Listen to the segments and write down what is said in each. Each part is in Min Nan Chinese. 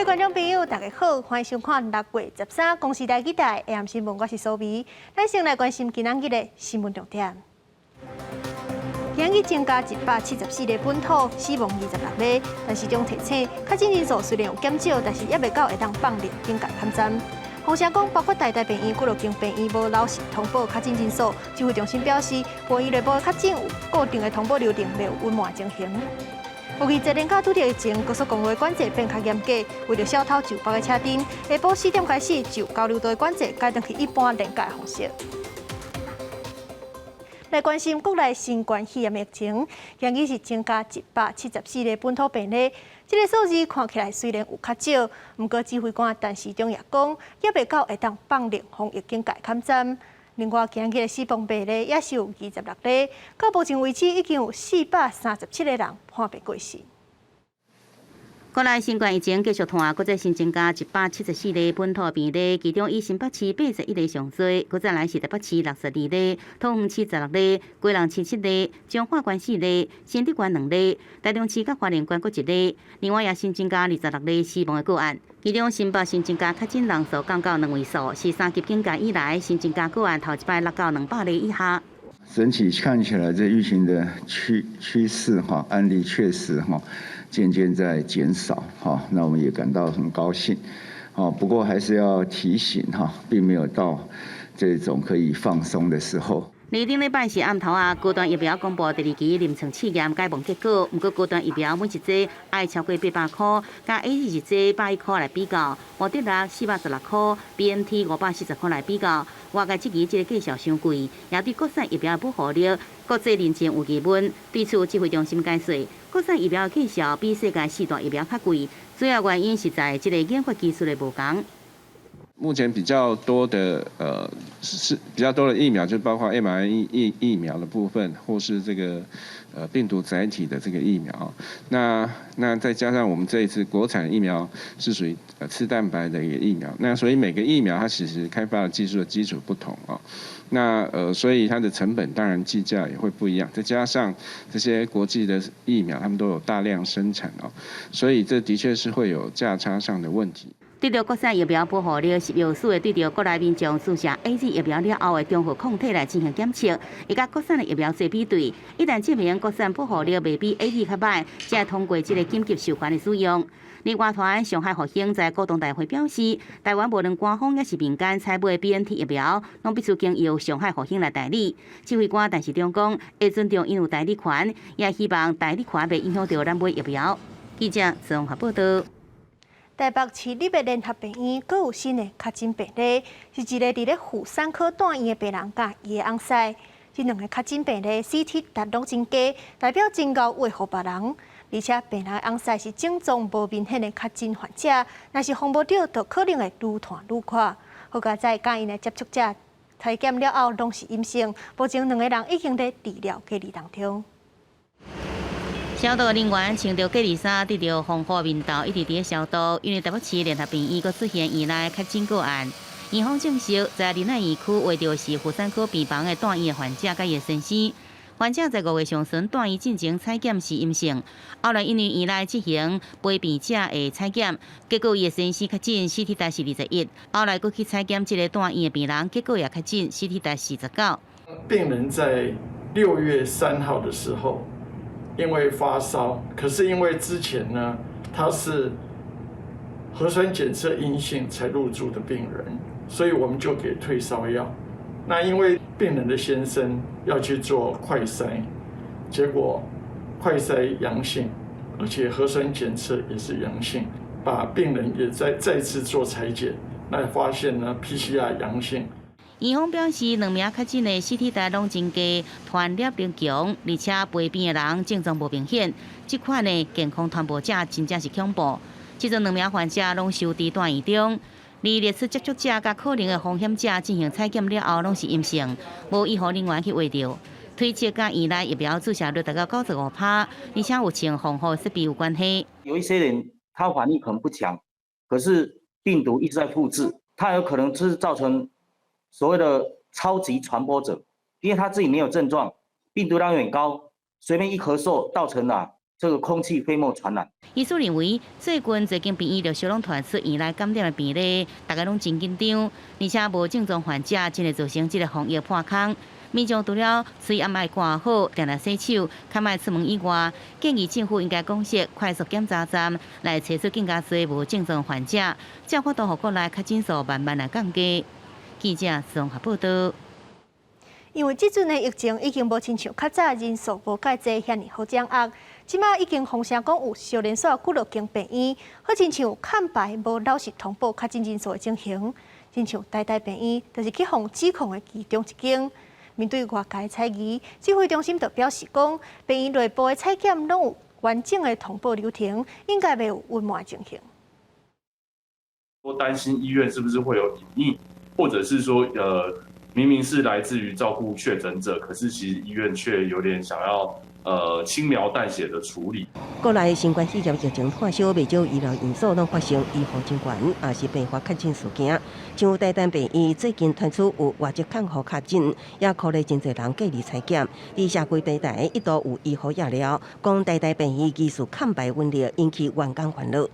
各位觀眾朋友，大家好，歡迎收看6月13公視台語台下暗新聞，我是蘇眉。咱先來關心今仔日的新聞重點。今日增加174例本土，死亡26例。陳時中提醒，確診人數雖然有減少，但是猶未到會當放任警戒擴展。洪社講，包括台大病院、幾落間病院無老實通報確診人數。指揮中心表示，病院內部確診有固定的通報流程，袂有隱瞞情形。有記者連假拄著疫情，高速公路的管制變較嚴格，為著小偷就縛的車燈，下晡4點開始就交流道的管制改轉去一般連假的方式。來關心國內新冠肺炎疫情，今日是增加174例本土病例，這個數字看起來雖然有較少，毋過指揮官陳時中也講，猶未到會當放任防疫警戒擴展。另外，今日的死亡病例也是有26例，到目前為止已經有437個人患病過世。國內新冠疫情繼續拖，閣再新增加174例本土病例，其中以新北市81例上濟，閣再來是台北市62例，桃園市16例，基隆市7例，彰化縣4例，新竹縣2例，台中市佮花蓮縣各1例。另外也新增加26例死亡的個案，其中新北新增加確診人數降到兩位數，是三級警戒以來新增加個案頭一擺落到200例以下。整體看起來，這疫情的趨勢哈，案例確實哈，漸漸在減少哈，那我們也感到很高興，不過還是要提醒哈，並沒有到這種可以放鬆的時候。二頂禮拜是暗頭啊，高端疫苗公布第二期臨床試驗解盲結果，毋過高端疫苗每一劑愛超過800箍，佮 AZ 一劑110塊來比較，莫德納416塊，BNT 540塊來比較，外界質疑這個價錢傷貴，也對國產疫苗保護力、國際認證有疑問。對此，指揮中心解釋，國產疫苗價錢比世界四大疫苗較貴，主要原因是在這個研發技術的無仝。目前比較多的是比較多的疫苗，就包括 mRNA 疫苗的部分，或是這個病毒載體的這個疫苗。那再加上我們這一次國產疫苗是屬於次蛋白的一個疫苗，那所以每個疫苗它其實開發的技術的基礎不同啊。那所以它的成本當然計價也會不一樣。再加上這些國際的疫苗，他們都有大量生產哦，所以這的確是會有價差上的問題。對著國產疫苗保護力，食藥署會對著國內民眾注射 AZ 疫苗了後的中和抗體來進行檢測，會佮國產的疫苗做比對，一旦證明國產保護力袂比 AZ 較䆀，才會通過這個緊急授權的使用。另外，團上海復興在股東大會表示，台灣無論官方抑是民間採買 BNT 疫苗，攏必須經由上海復興來代理。指揮官陳時中講，會尊重𪜶有代理權，也希望代理權袂影響著咱買疫苗。記者綜合報道。台北市立的聯合病院閣有新的確診病例，是一個佇咧婦產科住院的病人佮伊的翁婿。這兩個確診病例 CT 值攏真低，代表真𠢕話予別人。而且病人的翁婿是症狀無明顯的確診患者，若是防無著，就可能會愈傳愈闊。好佳哉，佮𪜶的接觸者採檢了後攏是陰性，目前兩個人已經佇治療隔離當中。消毒人員穿著隔離衫，戴著防護面罩，一直佇咧消毒。因為台北市聯合病院閣出現院內確診個案，院方證實在仁愛醫區確著是婦產科病房的住院的患者佮伊的先生。患者在5月上旬住院進前採檢是陰性，後來因為院內進行陪病者的採檢，結果伊的先生確診，CT 值是21，後來閣去採檢這個住院的病人，結果也確診，CT 值49。病人在6月3號的時候，因為發燒，可是因為之前呢，他是核酸檢測陰性才入住的病人，所以我們就給退燒藥。那因為病人的先生要去做快篩，結果快篩陽性，而且核酸檢測也是陽性，把病人也再次做採檢，那發現呢 PCR 陽性。院方表示，兩名確診的 CT 值攏真低，傳染力強，而且陪病的人症狀無明顯，這款的健康傳播者真正是恐怖。這陣兩名患者攏收佇住院中，而列出接觸者佮可能的風險者進行採檢了後，攏是陰性，無醫護人員去畫著。推測佮院內疫苗注射率達到95%，而且有穿防護設備有關係。有一些人他反應可能不強，可是病毒一直在複製，他有可能是造成所謂的超級傳播者，因為他自己沒有症狀，病毒量有點高，隨便一咳嗽造成了這個空氣飛沫傳染。醫師認為，最近這間病院陸續攏傳出院內感染的病例，大家攏真緊張，而且無症狀患者真會造成這个防疫破空。民眾除了喙罨愛掛好，定定洗手，較莫出門以外，建議政府應該廣設快速檢查站，來揣出更加濟無症狀患者，才有法度予國內確診數慢慢來降低。記者綜合報道。因為這陣的疫情已經無親像較早人數無蓋濟遐爾好掌握，這馬已經風聲講有小連鎖幾落間病院，好親像空白無老實通報確診人數的情形，親像台大病院就是去予指控的其中一間。面對外界猜疑，指揮中心就表示講，病院內部的採檢攏有完整的通報流程，應該袂有隱瞞情形。多擔心醫院是不是會有隱匿，或者是說，明明是來自於照顧確診者，可是其實醫院卻有點想要，輕描淡寫的處理。國內新冠肺炎疫情破燒，袂少醫療院所攏發生醫護人員抑是病發確診事件。像台大病院最近傳出有外籍看護確診，也鼓勵真濟人隔離採檢。佇社區平台一度有醫護也了，講台大病院技術空白問題，引起員工煩惱。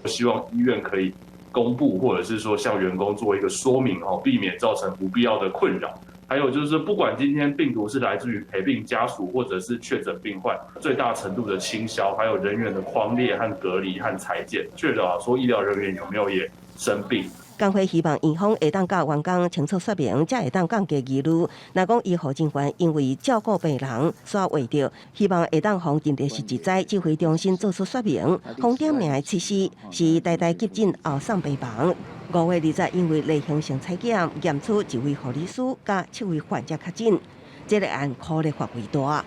希望醫院可以公布，或者是說向員工做一個說明，哦，避免造成不必要的困擾。還有就是，不管今天病毒是來自於陪病家屬，或者是確診病患，最大程度的清消，還有人員的匡列和隔離和採檢，確保說醫療人員有沒有也生病。工會希望院方會當佮員工清楚說明，才會當降低疑慮。若講醫護人員因為照顧病人所患著，希望會當予人力實在指揮中心做出說明。紅點名的測試是台大急診後送病房。5月20日，因為例行性採檢驗出一位護理師佮七位患者確診，這个案可能範圍大。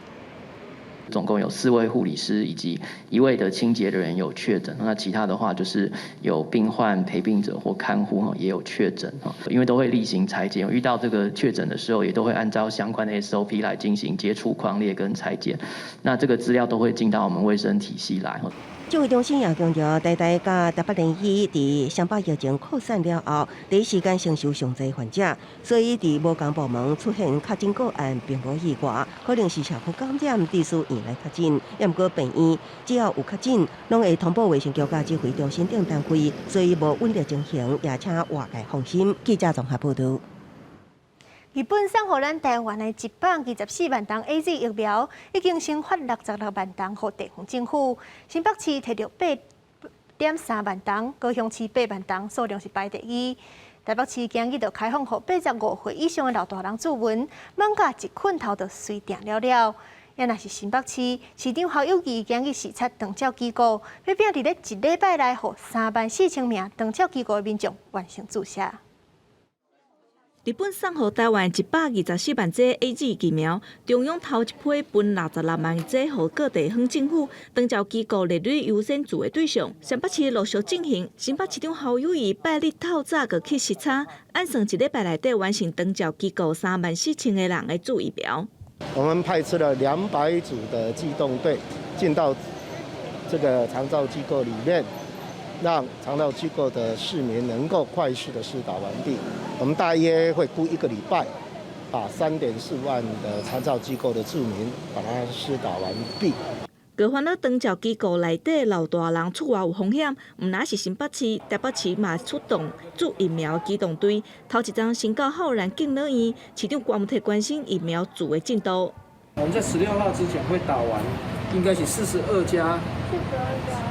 總共有4位護理師以及1位的清潔人員有確診，那其他的話就是有病患、陪病者或看護也有確診，因為都會例行採檢，遇到這個確診的時候，也都會按照相關的 SOP 來進行接觸匡列跟採檢，那這個資料都會進到我們衛生體系來。指揮中心也強調，台大佮台北聯醫佇雙北疫情擴散了後，第一時間承受上濟患者，所以佇無仝部門出現確診個案並無意外，可能是社區感染致使院內確診。也毋過病院只要有確診，攏會通報衛生局佮指揮中心等單位，所以無隱匿情形，也請外界放心。記者綜合報導。日本送予咱台灣的124萬筒 AZ 疫苗，已經先發66萬筒予地方政府。新北市提著8.3萬筒，高雄市8萬筒，數量是排第二。台北市今日就開放予85歲以上的老大人注文，艋舺一睏頭就隨訂了了。也若是新北市市長侯友宜今日視察長照機構，欲拼佇咧一禮拜內，予3萬4千名長照機構的民眾完成注射。日本送予台灣124萬劑 AZ 疫苗，中央頭一批分66萬劑予各地方政府，長照機構列入優先注的對象。新北市陸續進行，新北市長侯友宜拜日透早就去視察，按算一禮拜內底完成長照機構3萬4千个人的注疫苗。我們派出了200組的機動隊進到這個長照機構裡面，讓長照機構的市民能夠快速的施打完畢。我們大約會估一個禮拜，把3.4萬的長照機構的住民把它施打完畢。閣煩惱長照機構內底老大人出外有風險，毋但是新北市、台北市嘛出動注疫苗機動隊。頭一工先到浩然敬老院，市長關切關心疫苗注的進度。我們在16號之前會打完，應該是四十二家，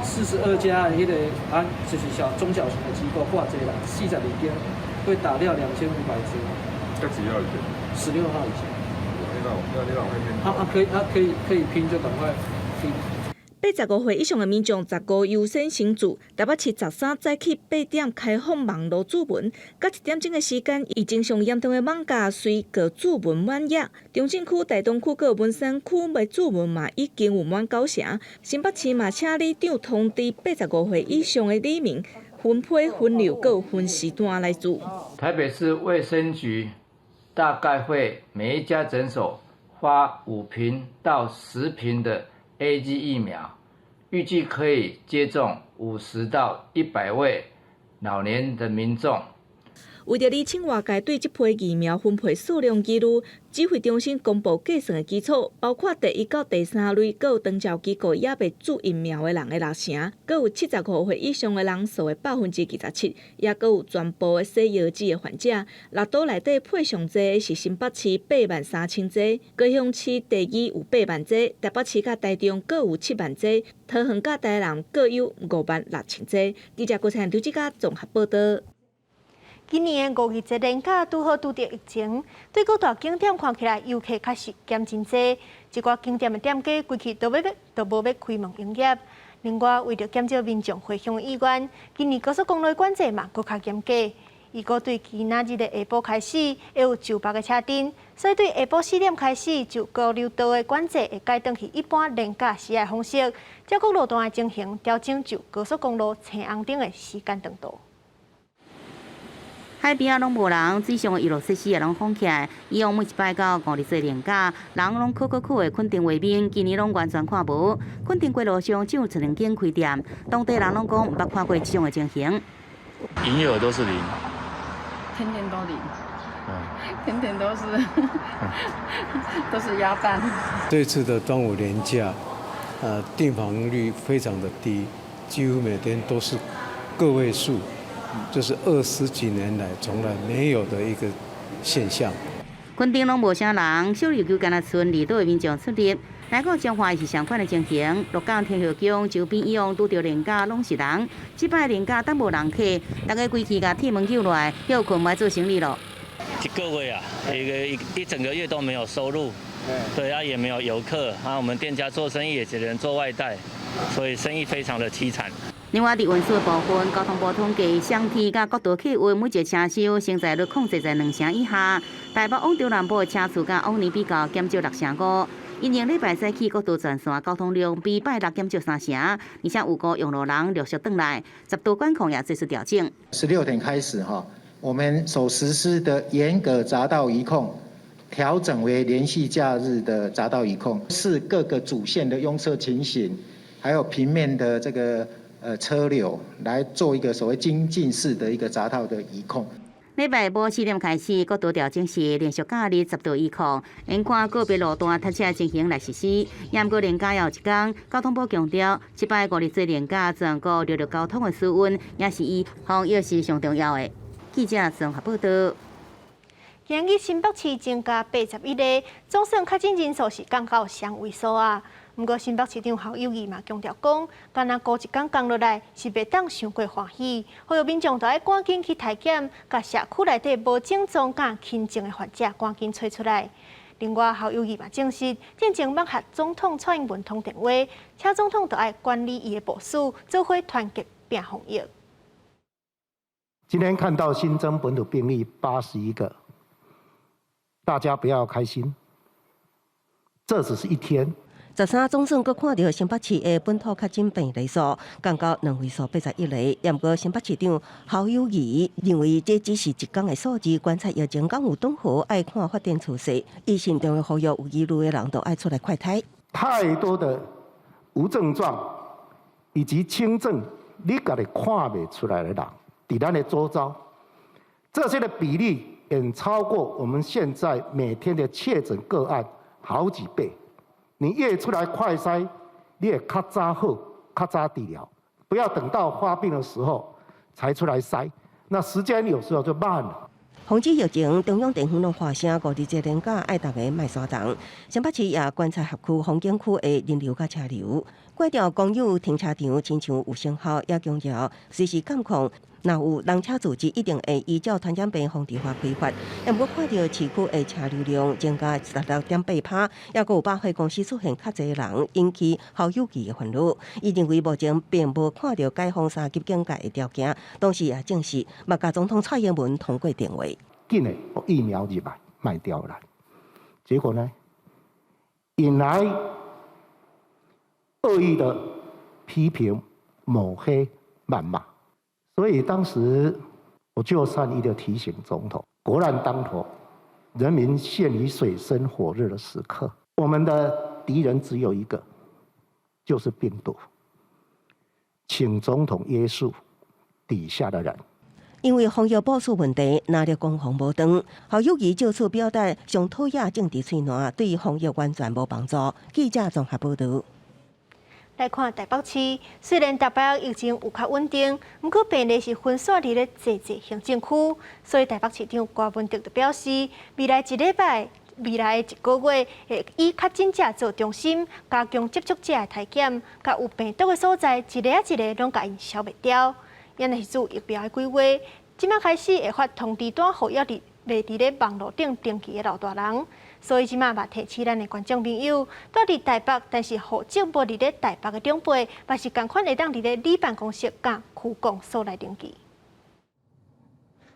四十二家的彼个啊，就是小中小型的機構，掛這啦，42間會打掉2500支。在幾號以前？ 16號以前。你那會啊啊，可以啊，可以可以拼就趕快拼。85歲以上的民眾，15優先先注。台北市13早起8點開放網路注文，到1點鐘的時間，疫情上嚴重的艋舺隨個注文滿額。中正區、大同區、閣文山區的注文嘛已經有滿九成。新北市嘛請里長通知85歲以上的里民，分批分流閣分時段來注。台北市衛生局大概會每一家診所發5瓶到10瓶的 AZ 疫苗，預計可以接種50到100位老年的民眾。為著釐清外界對這批疫苗分配數量疑慮，指揮中心公布計算的基礎，包括第一到第三類，閣有長照機構猶未注疫苗的人的六成，閣有75歲以上的人數的27%，抑閣有全部的洗藥劑的患者。六都內底配上濟的是新北市8萬3千劑，高雄市第二有8萬劑，台北市佮台中各有7萬劑，桃園佮台南各有5萬6千劑。記者郭采劉志嘉綜合報導。今年的五二節連假拄好拄著疫情，對各大景點看起來遊客確實減真濟，一寡景點的店家規氣都欲都無欲開門營業。另外，為著減少民眾回鄉意願，今年高速公路的管制嘛閣較嚴格。預估對今仔日的下晡開始，會有上百个車陣，所以對下晡4點開始，就交流道的管制會改轉去一般連假時的方式，照顧路段的情形調整就高速公路青紅燈的時間長度。海邊仔攏無人，水上的遊樂設施也攏封起來。以往每一擺到五二節連假，人攏洘洘洘的墾丁畫面，今年攏完全看無。墾丁街路上只有一兩間開店，當地人攏講毋捌看過這種的情形。營業額都是零，天天都零，天天都是鴨蛋。這次的端午連假，訂房率非常的低，幾乎每天都是個位數。就是20幾年來從來沒有的一個現象。墾丁攏無啥人，小琉球敢若賰離島的民眾出入。來到彰化是相款的情形，鹿港天后宮周邊以往拄著連假攏是人，這擺連假等無人客，大家規氣共鐵門扭落來，歇睏無愛做生意咯。一個月啊，一個一一整個月都沒有收入，對啊，也沒有遊客，啊，我們店家做生意也只能做外帶，所以生意非常的淒慘。另外，佇運輸部分，交通部統計，雙鐵佮國道客運每一個車廂承載率控制在2成以下。台北往中南部的車次佮往年比較減少6成5。因應禮拜早起國道全線交通量比拜六減少3成，而且有個用路人陸續轉來，十度管控也做出調整。 16點開始哈，我們所實施的嚴格匝道移控，調整為連續假日的匝道移控，視各個主線的擁塞情形，還有平面的這個車流來做一個所謂精進式的一個匝道的移控。禮拜晡4點開始，國道調整是連續假日十道移控，沿看個別路段塞車情形來實施。毋過連假猶有一工，交通部強調，這擺五二節連假全國陸路交通的疏運，也是以防疫是上重要的。記者綜合報導。今日新北市增加81例，總算確診人數是降到雙位數啊。毋過新北市長侯友宜嘛強調講，干焦孤一工降落來是袂當傷過歡喜，呼籲民眾著愛趕緊去篩檢，共社區內底無症狀佮輕症的患者趕緊揣出來。另外，侯友宜嘛證實，進前捌佮總統蔡英文通電話，請總統著愛管理伊的部屬，做伙團結拚防疫。今天看到新增本土病例81個，大家不要開心，這只是一天。 13總算閣看著新北市的本土確診病例數降到兩位數81例，毋過新北市長侯友宜認為這只是一工的數字，觀察疫情敢有轉好，愛看發展趨勢。伊慎重的呼籲有疑慮的人都愛出來快篩。太多的無症狀以及輕症，你家己看袂出來的人，佇咱的周遭，這些的比例遠超過我們現在每天的確診個案好幾倍。你越出來快篩，你會較早好，較早治療，不要等到發病的時候才出來篩，那時間有時候就慢了。防止疫情，中央地方攏喊聲五二節連假愛逐家莫散動。新北市也觀察轄區風景區的人流佮車流，過著公有停車場親像有成效，也強調隨時監控。若有人車聚集，一定會依照傳染病防治法開罰。毋過看著市區的車流量增加16.8%，抑閣有百貨公司出現較濟人，引起侯友宜的煩惱。伊認為目前並無看著解封三級警戒的條件，同時也證實，嘛佮總統蔡英文通過電話。緊的疫苗入來，莫刁難，結果呢，引來惡意的批評、抹黑、謾罵。所以當時我就善意的提醒總統：國難當頭，人民陷於水深火熱的時刻，我們的敵人只有一個，就是病毒。請總統約束底下的人。因為防疫部署問題，藍綠攻防無斷。侯友宜借此表達上討厭政治喙瀾，對防疫完全無幫助。記者綜合報導。來看台北市，雖然台北疫情有較穩定，毋過病例是分散佇咧濟濟行政區，所以台北市長柯文哲就表示，未來一禮拜、未來一個月會以確診者做中心，加強接觸者的篩檢，共有病毒的所在，一个仔一个攏共𪜶消滅掉。也若是注疫苗的規劃，這馬開始會發通知單，予猶佇未佇咧網路頂登記的老大人。所以這馬嘛提醒咱的觀眾朋友，蹛佇台北，但是戶籍無佇咧台北的長輩，嘛是仝款會當佇咧里辦公室佮區公所來登記。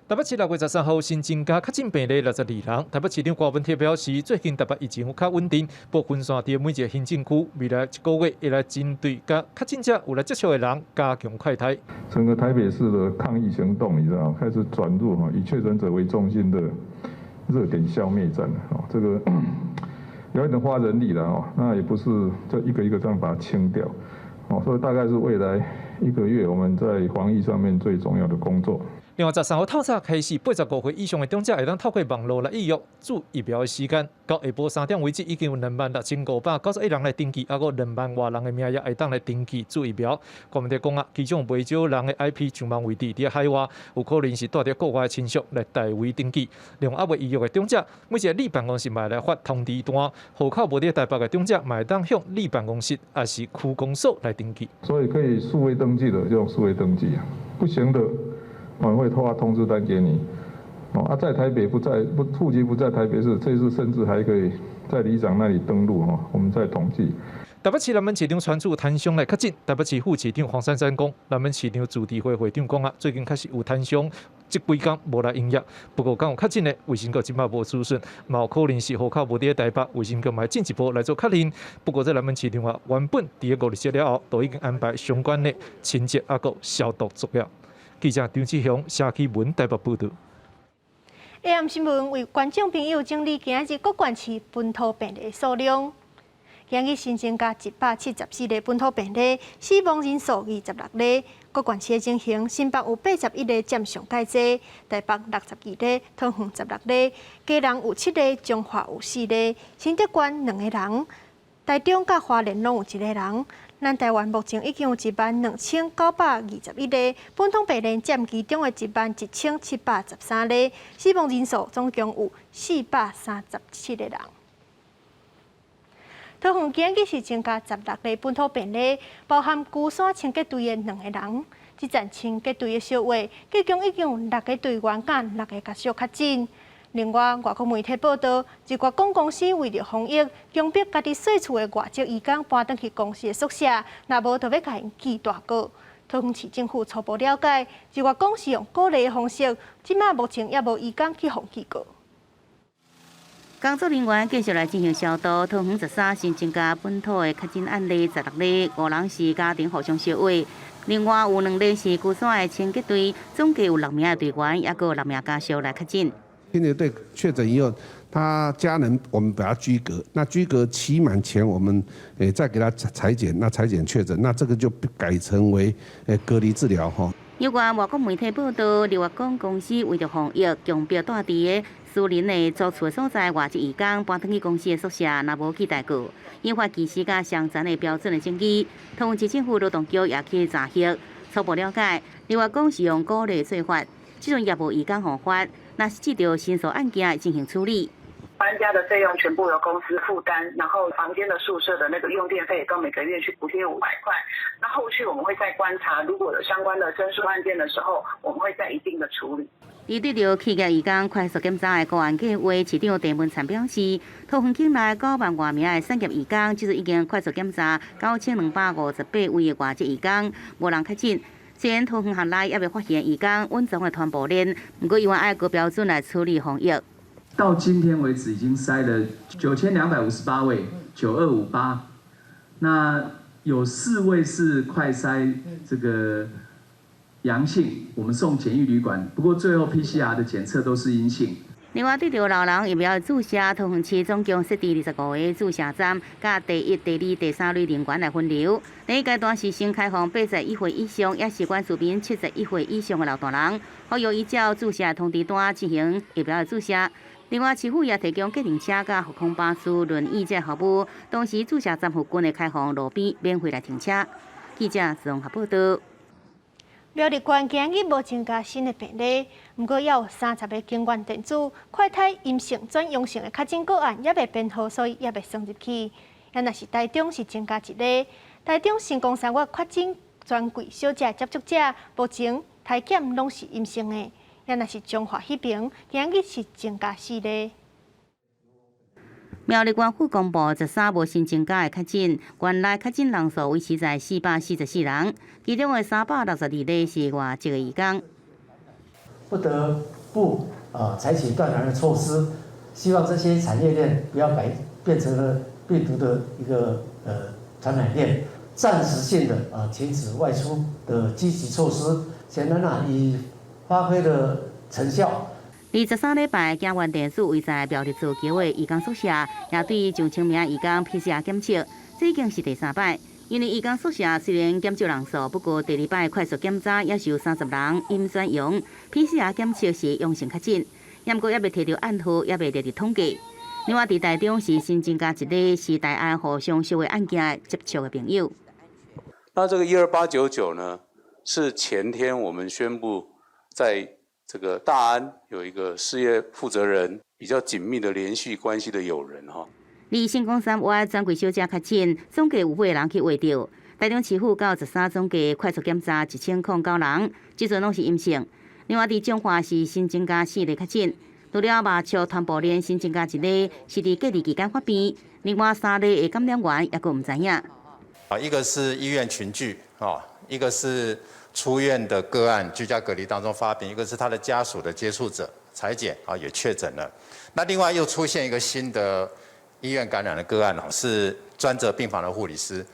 台北市6月13號新增加確診病例62人。台北市長柯文哲表示，最近台北疫情有較穩定，不過分散佇每一個行政區，未來一個月會來針對佮確診者有來接觸的人加強快篩。整個台北市的抗疫行動，你知道，開始轉入哈以確診者為中心的熱點消滅戰哦，這個有點花人力了哦，那也不是這一個一個這樣把它清掉哦，所以大概是未來一個月我們在防疫上面最重要的工作。另外，13號透早開始，85歲以上的長者會當透過網路來預約注疫苗的時間。到下晡3點為止，已經有26,591人來登記，猶閣2萬外人的名額會當來登記注疫苗。柯文哲講啊，其中袂少人的 IP 上網位置佇海外，有可能是蹛佇國外的親屬來代為登記。另外，猶未預約的長者，每一個里辦公室嘛會來發通知單，戶口無佇台北的長者嘛會當向里辦公室抑是區公所來登記。所以可以數位登記的就用數位登記啊，不行的，我們會發通知單給你。哦啊，在台北不在不戶籍不在台北市，這次甚至還可以在里長那裡登錄哈，我們再統計。台北市南門市長傳出攤商來確診，台北市副市長黃珊珊講，南門市場自治會會長講啊，最近確實有攤商這幾工無來營業，不過敢有確診的，衛生局這擺無資訊，嘛有可能是戶口無佇台北，衛生局嘛進一步來做確認。不過這南門市場啊，原本佇個5日了後，都已經安排相關的清潔抑閣消毒作業。記者張志雄、謝啟文台北報導。 AM 新聞為觀眾朋友整理今日各縣市本土病例數量。今日新增加174例本土病例，死亡人數26例。各縣市的情形，新北有81例佔上蓋濟，台北62例，桃園16例，基隆有7例，彰化有4例，新竹縣2個人，台中佮花蓮攏有1個人。咱台灣目前已經有1萬2921例，本土病例佔其中的1萬1713例，死亡人數總共有437個人。桃園今日是增加16例本土病例，包含龜山清潔隊的2個人。這陣清潔隊的小話，計共已經有6個隊員佮6個家屬確診。另外，外國媒體報道，日月光公司為著防疫，強迫家己稅厝的外籍移工搬轉去公司的宿舍，若無就欲共𪜶記大過。桃園市政府初步了解，日月光是用鼓勵的方式，這馬目前猶無移工去予記告。工作人員繼續來進行消毒。桃園13新增加本土的確診案例16例，5人是家庭互相相話。另外有2例是龜山的清潔隊，總計有6名的隊員，抑閣6名家屬來確診。清潔隊確診以後，他家人我們把他居隔，那居隔期滿前，我們再給他採檢，那採檢確診，那這個就改成為隔離治療哈。有關外國媒體報道，日月光公司為著防疫，強迫蹛佇个私人的租厝所在外籍移工搬轉去公司的宿舍，若無記大過，引發歧視佮傷殘的標準的爭議。桃園市政府勞動局也去查核，初步了解，日月光是用鼓勵做法，這陣猶無移工予罰，若是這條申訴案件進行處理。搬家的費用全部由公司負擔，然後房間的宿舍的那個用電費也都每個月去補貼500塊。那後續我們會再觀察，如果有相關的申訴案件的時候，我們會再一併的處理。針對著企業移工快速檢查的個案計劃，市長鄭文燦表示，桃園境內9萬外名的產業移工，這次已經快速檢查9258位的外籍移工，無人確診。雖然桃園轄內猶未發現移工隱藏的傳播鏈，毋過依然愛高標準來處理防疫。到今天為止，已經篩了9258位，9258。那有4位是快篩這個陽性，我們送檢疫旅館。不過最後 PCR 的檢測都是陰性。另外，對著老人疫苗注射，桃園市總共設置25個注射站，佮第一、第二、第三類人員來分流。第一階段是先開放81歲以上，抑是縣市民71歲以上的老大人，予伊依照注射通知單進行疫苗的注射。另外，市府也提供計程車、佮復康巴士、輪椅這服務，同時注射站附近會開放路邊免費來停車。記者綜合報道。苗栗縣今日無增加新的病例，毋過猶有30个警員電子快篩陰性轉陽性的確診個案，猶未編號，所以猶未算入去。啊，若是台中是增加一例，台中成功三月確診專櫃小姐接觸者，目前篩檢攏是陰性的。啊，若是彰化彼爿，今日是增加四例。苗栗縣府公布13無新增加的確診，縣內確診人數維持在444人，其中的362例是外籍的移工。不得不啊採取斷然的措施，希望這些產業鏈不要改變成了病毒的一個傳染鏈，暫時性的啊停止外出的積極措施，顯然啊已發揮了成效。23禮拜，京元電子位在苗栗造橋的移工宿舍，也對上千名移工 PCR 檢測，這已經是第三擺。因為移工宿舍雖然減少人數，不過第二擺快速檢查也是有30人陰轉陽，PCR 檢測是陽性確診，毋過猶未提著案號，猶未列入統計。另外，佇台中是新增加一例是大安互相相的案件接觸的朋友。那這個12899呢，是前天我們宣布在這個大安有一個事業負責人比較緊密的聯繫關係的友人哈。離成功三月專櫃小姐確診，總計有八個人去確著。台中市府到13總計快速檢查1009人，這陣攏是陰性。另外，佇彰化市新增加四例確診，除了麻笑傳播鏈新增加一例，是佇隔離期間發病。另外三例的感染源猶閣毋知影。啊，一個是醫院群聚，啊，一個是出院的個案居家隔離當中發病，一個是他的家屬的接觸者採檢啊也確診了。那另外又出現一個新的醫院感染的個案，是專責病房的護理師。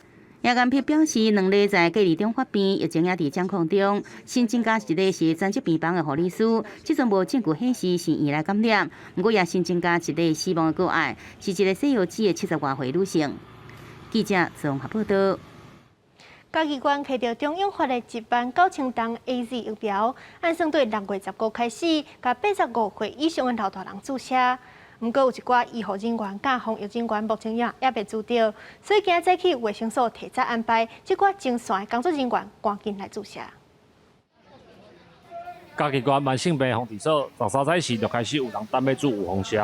葉元碧表示，兩例在隔離中發病，疫情也佇掌控中。新增加一例是專責病房的護理師，這陣無證據顯示是院內感染。毋過也新增加一例死亡的個案，是一個西藥姊的70外歲女性。記者綜合報道。嘉義縣提著中央發的19000劑 AZ 疫苗，按算對6月15開始，共85歲以上的老大人注射。毋過有一寡醫護人員佮防疫人員目前也猶未注著，所以今仔早起衛生所提早安排這寡前線的工作人員趕緊來注射。嘉義縣慢性病防治所13早時就開始有人等欲注預防射。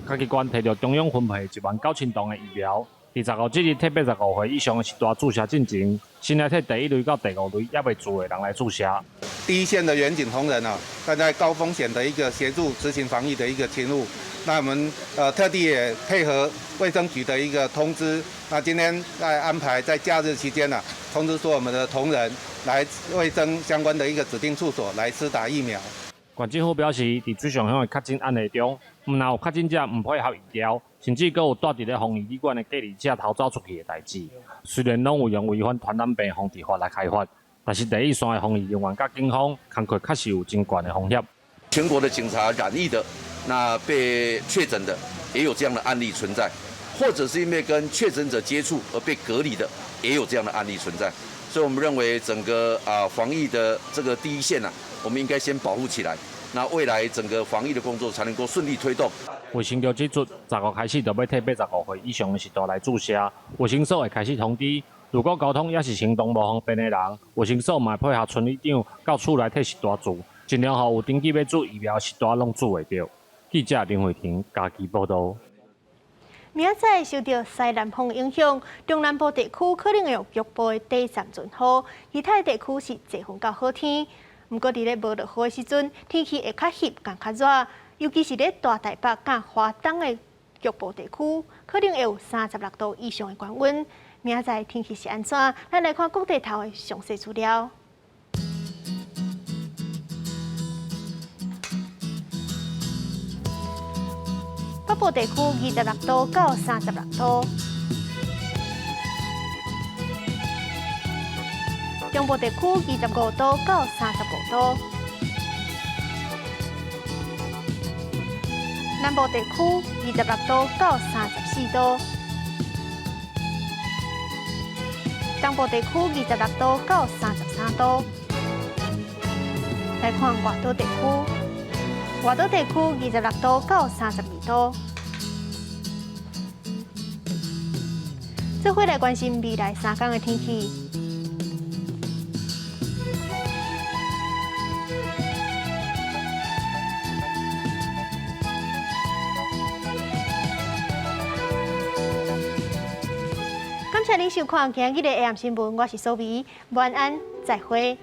嘉義縣提著中央分配19000劑的疫苗，佇15這日替85歲以上的序大注射進前，先來替第一類到第五類猶未注的人來注射。第一線的員警同仁啊，站在高風險的一個協助執行防疫的一個勤務，那我們特地也配合衛生局的一個通知，那今天在安排在假日期間呢，通知說我們的同仁來衛生相關的一個指定處所來施打疫苗。縣政府表示，佇水上鄉的確診案例中，毋但有確診者毋配合疫療，甚至閣有蹛佇咧防疫旅館的隔離者偷走出去的代誌。雖然攏有用違反傳染病防治法來開罰，但是第一線的防疫人員佮警方工課確實有真懸的風險。全國的警察染疫的，那被確診的也有這樣的案例存在，或者是因為跟確診者接觸而被隔離的，也有這樣的案例存在。所以，我們認為整個啊防疫的這個第一線啊，我們應該先保護起來，那未來整個防疫的工作才能夠順利推動。衛生局指出，15開始就欲替85歲以上的序大來注射，衛生所會開始通知，如果交通抑是行動無方便的人，衛生所嘛會配合村里長到厝內替序大注，盡量予有登記欲注疫苗序大攏注會著。記者林慧婷嘉義報導。明仔載受著西南風影響，中南部地區可能會有局部的短暫陣雨，其他地區是濟雲到好天。毋過佇咧無落雨的時陣，天氣會較翕佮較熱，尤其是咧大台北佮華東的局部地區，可能會有36度以上的高溫。明仔載天氣是按怎？咱來看各地頭的詳細資料。北部地區26度到36度，中部地區25度到35度，南部地區26度到34度，東部地區26度到33度。來看外島地區，外島地區26度到32度。做伙來關心未來三天的天氣。感謝您收看今日的 AM 新聞，我是蘇美，晚安，再會。